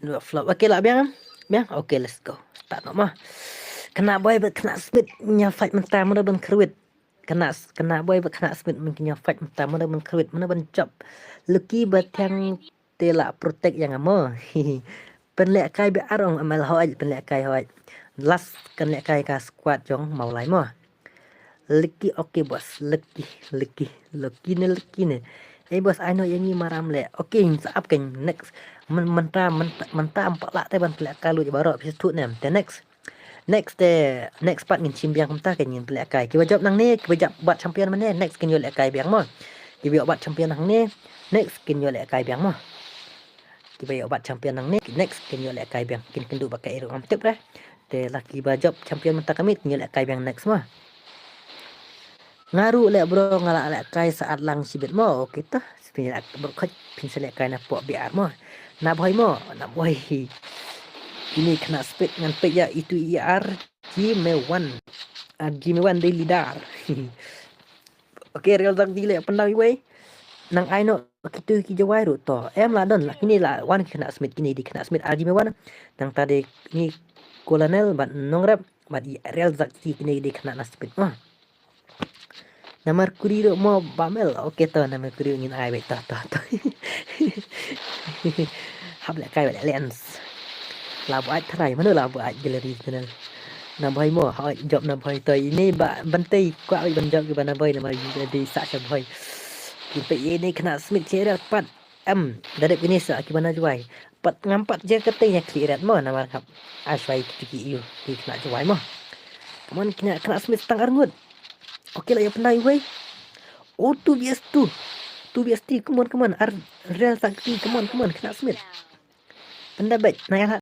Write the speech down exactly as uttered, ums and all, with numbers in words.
Flop. Okay, lah biang. Biang. Okay, let's go. Start noh mo. Khynnah Boi bad Khynnah Smit ïa fight mynta mano ban kyrwit. Khynnah, Khynnah Boi bad Khynnah Smit mynta ïa fight mynta mano ban kyrwit, mano ban jop. Lucky ba thiang te lah protect ïa nga mo. Pynlehkai biang ong M L, hooid, pynlehkai, hooid. Last kan lehkai ka squad jong Mawlai mo. Lucky, okay boss, Lucky, Lucky, Lucky ne, Lucky ne. Eh boss, ai noh ïa ngi maram leh. Okay, sa ap keiñ, next. Mynta, mynta, mynta ym pat lah te ban pynlehkai lut baroh, phi sngewthuh ne em. Te next. Next te, next part ngin shim biang kumta keiñ, ngin pynlehkai. Kiba jop nangne, kiba jop bat champion mynne, next kin ïoh lehkai biang mo. Kiba ïoh bat champion nangne, next kin ïoh lehkai biang mo. Kiba ïoh bat champion nangne, next kin ïoh lehkai biang. Kin kynduh ba kaei ruh ngam tip re. Te la kiba jop champion mynta ka miet kin ïoh lehkai biang next mo. Nga ruh leh bro, nga lah lehkai sa at lang shibit mo. Okay to. Phin leh bro, khot phin sa lehkai na poh B R mo. Na Bhoi mo, na Bhoi. Kine Khynnah Smit ngan peit ïa itu E R G Mewan. Ah, G Mewan dei leader. Okay, Real Zak di leh pyndam iwei. Nang ai noh kitu ki Jowai ruh to. Em lah don lah kine lah wan Khynnah Smit, kine dei Khynnah Smit R G Mewan. Nangta dei ni Colonel bad Nongrep bad i Real Zak di, kine dei Khynnah Smit mo. Na Mercury ruh mo Bamel. Okay to, na Mercury ngin ai beit to, to, to. Hap lehkai bad Lens. La buh ai tharai, mano la buh ai gallery channel. Na Bhoi mo, hooid jop na Bhoi to. Ine ba ban tei kwah beit ban jop kiba na Bhoi namar ïa dei sah sha Bhoi. Ki peit ine Khynnah Smit ki rat pat. Em, da dep kine sa kiba na Jowai. Pat ngam pat jer ka tei ïa ki rat mo namar hap. Ai shwai ki ki ïu ki Khynnah Jowai mo. Come on, Khynnah, Khynnah Smit tang arngut. Okay, lah ïa pyndam iwei. Oh, two V S two. Two V S two, come on, come on. Ar Real Zak di, come on, come on, Khynnah Smit. Pyndam beit, na ïa